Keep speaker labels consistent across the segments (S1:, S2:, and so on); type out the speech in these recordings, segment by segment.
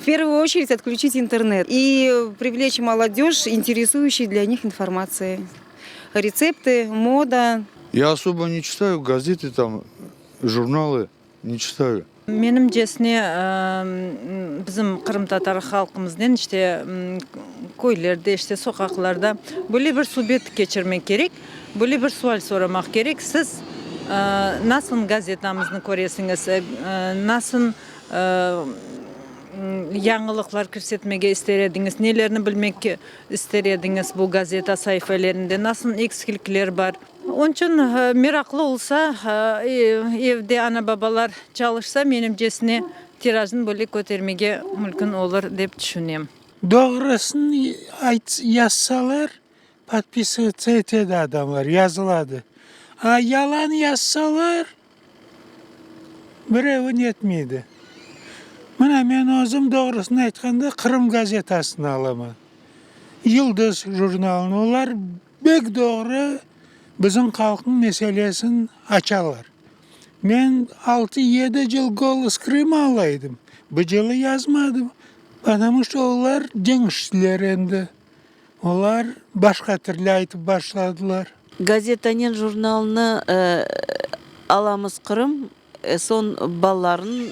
S1: В первую очередь отключить интернет и привлечь молодежь, интересующей для них информацией. Рецепты, мода.
S2: Я особо не читаю газеты там, журналы не читаю.
S3: Menimcesine, bizim qırımtatar halqımıznen işte köylerde, işte soqaqlarda böyle bir subet keçirmek kerek, böyle bir sual soramaq kerek, Siz nasıl gazetamıznı köresiñiz, nasıl yañılıqlar kirsetmege ister ediñiz, nelerni bilmek ister ediñiz bu gazeta saifelerinde, nasıl eksiklikler bar? Onıñ içün meraqlı olsa, evde ana-babalar çalışsa, menimcesine, tirajnı böyle kötermege mümkün olur, dep tüşünem.
S4: Doğrusını yazsalar, podpisываться etedi adamlar, yazıladı. A yalan yazsalar, birevi netmeydi. Mına men özüm doğrusını aytqanda Qırım gazetasını alaman, Yıldız jurnalını, olar bek doğru bizim halqnıñ meselesini açalar. Men 6-7 yıl Golos Krıma ala edim, bu yılı yazmadım, потому что olar deñiştiler endi, olar başqa türlü aytıp başladılar.
S5: Gazetanen jurnalnı alamız Qırım, soñ balalarnıñ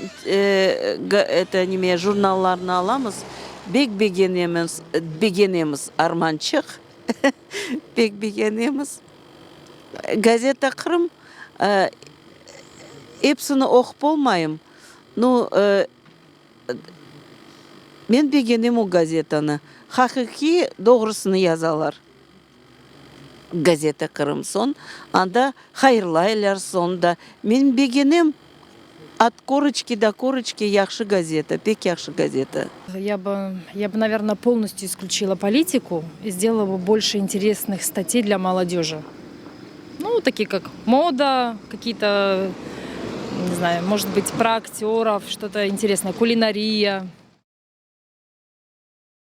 S5: это nime jurnallarını alamız, bek begenemiz, begenemiz Armançıq, bek begenemiz. Gazeta Qırım epsini oqup olmayım, nu, men begenem o gazetanı, haqiqiy doğrusını yazalar. Gazeta Qırım soñ anda hayırlaylar soñ da. Men begenem от корочки до корочки yahşı gazeta, pek yahşı gazeta.
S6: Я бы, наверное, полностью исключила политику и сделала бы больше интересных статей для молодежи. Ну, такие как мода, какие-то, не знаю, может быть, про актеров, что-то интересное, кулинария.